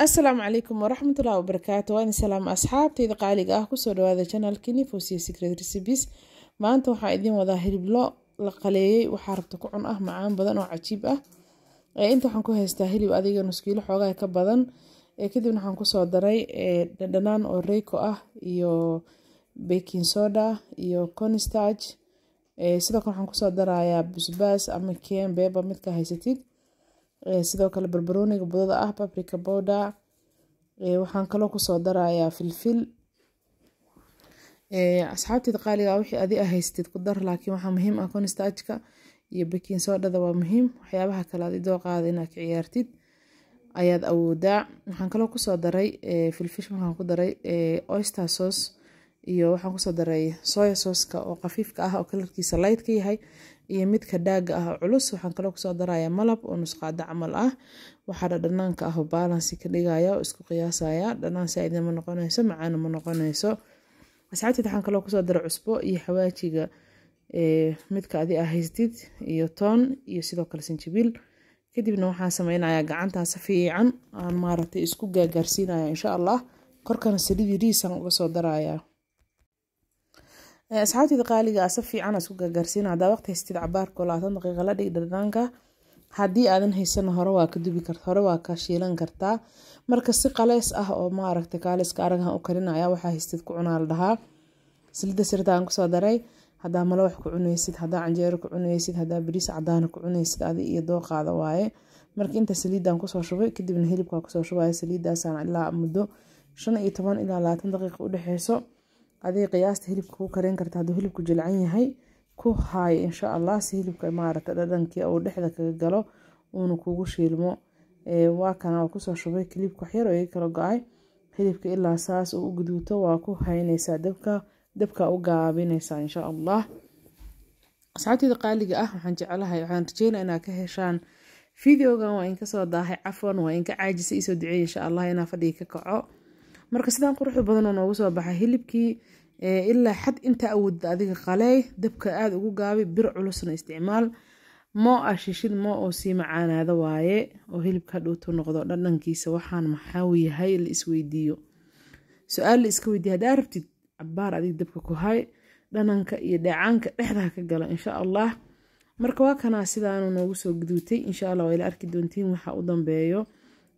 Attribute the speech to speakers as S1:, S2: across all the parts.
S1: Asalaamu calaykum waraxmatullahi wabarakaatu. Waa idin salaam asxaabtayda qaaliga ah, kusoo dhawaada channelkini Fowsiya Secret Recipes. Maanta waxaa idin wadaa hiliblo la qaleeyay, waxaa rabta ku cun ah, macaan badan oo cajiib ah. Inta waxaan ku haystaa hilib adiga nus kiilo xoogaa ka badan. Kadibna waxaan kusoo daray dhadhanaan oo Royco ah iyo baking soda iyo cornstarch. Sidoo kale waxaan kusoo darayaa basbaas ama cayenne pepper, midka haysatid. Sidoo kale barbarooniga budada ah, paprika powder. Waxaan kaloo kusoo darayaa filfil. Asxaabteyda qaaliga, wixii adi a haysatid ku dar, laakiin waxaa muhiim ah cornstarchka iyo baking sodada waa muhiim. Waxyaabaha kale adi dooqaada inaad ka ciyaartid ayaad awoodaa. Waxaan kaloo kusoo daray filfish, markaan ku daray oyster sauce iyo waxaan kusoo daray soya sauceka oo khafiifka ah oo colorkiisa light ka yahay iyo midka darkga ah oo culus. Waxaan kaloo kusoo darayaa malab oo nusqaado camal ah. Waxaa dhadhanaanka ah oo balance ka dhigaya oo isku qiyaasaya. Dhanaan saaidna ma noqonayso, macaana ma noqonayso. Asxaabteed, waxaan kaloo kusoo daray cusbo iyo xawaajiga midka adi ah haystid iyo toon iyo sidoo kale sanjabiil. Kadibna waxaan sameynayaa gacantaa si fiican aan maaragtay isku gaagaarsiinaya, insha Allah. Korkana saliid yariisaan uga soo darayaa. Asxaabteyda qaaliga ah, si fiican isku gaagaarsiina. Haddaa waqti haystid, cabaarko 20 daqiiqa la dhig dhadhaanka. Haddii aadan haysana, hore waa ka dubi karta, hore waa ka shiilan kartaa. Marka si qaleys ah oo maaragtay kaaliska aragahan u karinaya, waxaa haystid ku cunaa la dhahaa. Saliidda sirta aan kusoo daray. Haddaa malawax ku cunaysid, haddaa canjeero ku cunaysid, haddaa bariis cadaana ku cunaysid, adi iyo dooqaada waaye. Marka inta saliidan kusoo shubay, kadibna hilibkaa kusoo shubaya. Saliidaasaan ilaa muddo 15 ilaa 20 daqiiqa udhexeyso adiga qiyaasta hilibka ku karin karta. Hadduu hilibku jilcan yahay, ku haay, insha Allah, si hilibka maaragta dhadhankii uu dhexda kaga galo uuna kugu shiilmo. Waa kana, waa kusoo shubay hilibka, waxyar oo iga kala go-ay. Hilibka ilaa saas uu u guduuto waa ku haynaysaa dabka, dabka u gaabinaysaa, insha Allah. Asxaabteyda qaaliga ah, waxaan jeclahay, waxaan rajeynaa inaad ka heshaan videogan. Waa in kasoo daahay, cafwan, waa in ka caajisay. Isoo duceey, insha Allah, inaa fadhiga ka kaco. Marka sidaan quruxda badan oo noogu soo baxay hilibkii. Ilaa xad inta awoodda adiga qaleey, dabka aada ugu gaabi, bir culusna isticmaal. Moo a shishid moo oo sii macaanaado waaye oo hilibka hadhowtu noqdo dhadhankiisa. Waxaan maxaa yahay la isweydiiyo, su-aal la iska weydiiyo. Haddaa rabtid, cabaar adig dabka ku hay, dhananka iyo dheecaanka dhexda ka galo, insha Allah. Marka waa kanaa, sidaanu noogu soo guduutay. Insha Allah waa ila arki doontiin waxa u dambeeyo.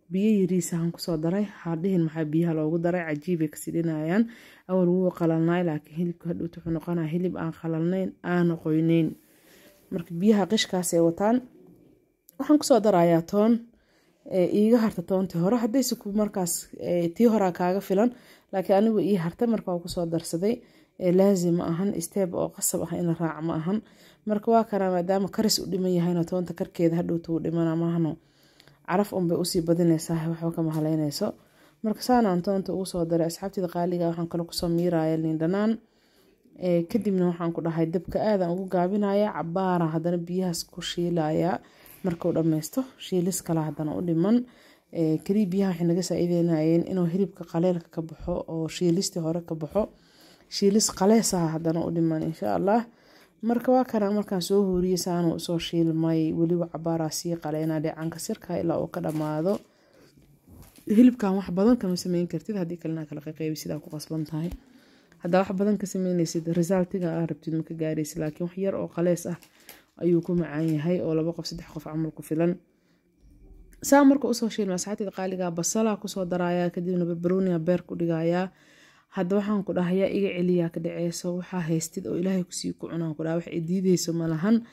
S1: Biyo yariisahan kusoo daray. Hadhihin maxaa biyaha loogu daray, cajiibay kasii dhinayaan. Awal wuu qalalnay, laakiin hilibka hadhowta wuxuu noqonaya hilib aan qalalnayn, aana qoyneyn. Marka biyaha qishkaas ay wataan. Waxaan kusoo darayaa toon iiga harta, toontii hore. Haddayse ku markaas tii horaa kaaga filan, laakiin anigu ii hartay, marka waa kusoo darsaday. Laazim ma ahan, step oo qasab ah in la raaca ma ahan. Marka waa kanaa, maadaama karis u dhiman yahayna, toonta karkeeda hadhowta uu dhimana maahno, caraf unbay usii badinaysaa, waxba kama haleynayso. Marka saanaan toonta ugu soo daray. Asxaabtida qaaliga, waxaan kaloo kusoo miiraya liin dhanaan. Kadibna waxaan ku dhahay dabka aadaan ugu gaabinaya, cabaara haddana biyahaas ku shiilaya. Markuu dhammaysto shiilis kale haddana u dhiman. Kaliya biyaha waxay naga saacideynayeen inuu hilibka qaleelka ka baxo oo shiilistii hore ka baxo. Shiilis qaleesaha haddana u dhiman, insha Allah. Marka waa kana, markaan soo huuriyey saanuu usoo shiilmay. Weliba cabaaraa sii qaleynaa dheecaanka sirka ilaa uu ka dhammaado. Hilibkan wax badan kama sameyn kartid, haddii kalena kala qeybi sidaa ku qasban tahay. Haddaa wax badan ka sameynaysid, resultiga aa rabtid ma ka gaaraysid, laakiin wax yar oo qaleys ah ayuu ku macaan yahay oo laba qof, saddex qof camal ku filan. Saa marka usoo shiilma, asxaabteeda qaaliga, basalaa kusoo darayaa, kadibna barbarooniga beer ku dhigayaa. Hadda waxaan ku dhahayaa iga celiyaa ka dhaceyso. Waxaa haystid oo Ilaahay kusii ku cunaan ku dhaha, wax ay diideyso malahan,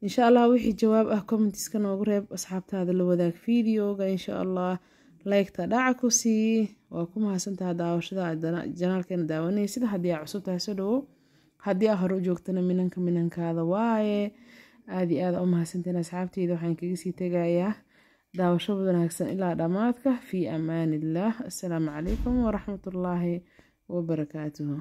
S1: insha Allah. Wixii jawaab ah commentska noogu reeb, asxaabtaada la wadaag videoga, insha Allah. Liketa dhaca ku sii. Waa ku mahadsantaha daawashada channelkeena daawanaysid. Haddii aa cusub tahay, soo dhawow. Haddii aa hore u joogtana, minanka minankaada waaye. Aada iyo aada u mahadsantiin, asxaabteyda. Waxaan kaga sii tegayaa daawasho wanaagsan ilaa dhammaadka. Fii amaanillaah. Assalaamu calaykum waraxmatullaahi wabarakaatuhu.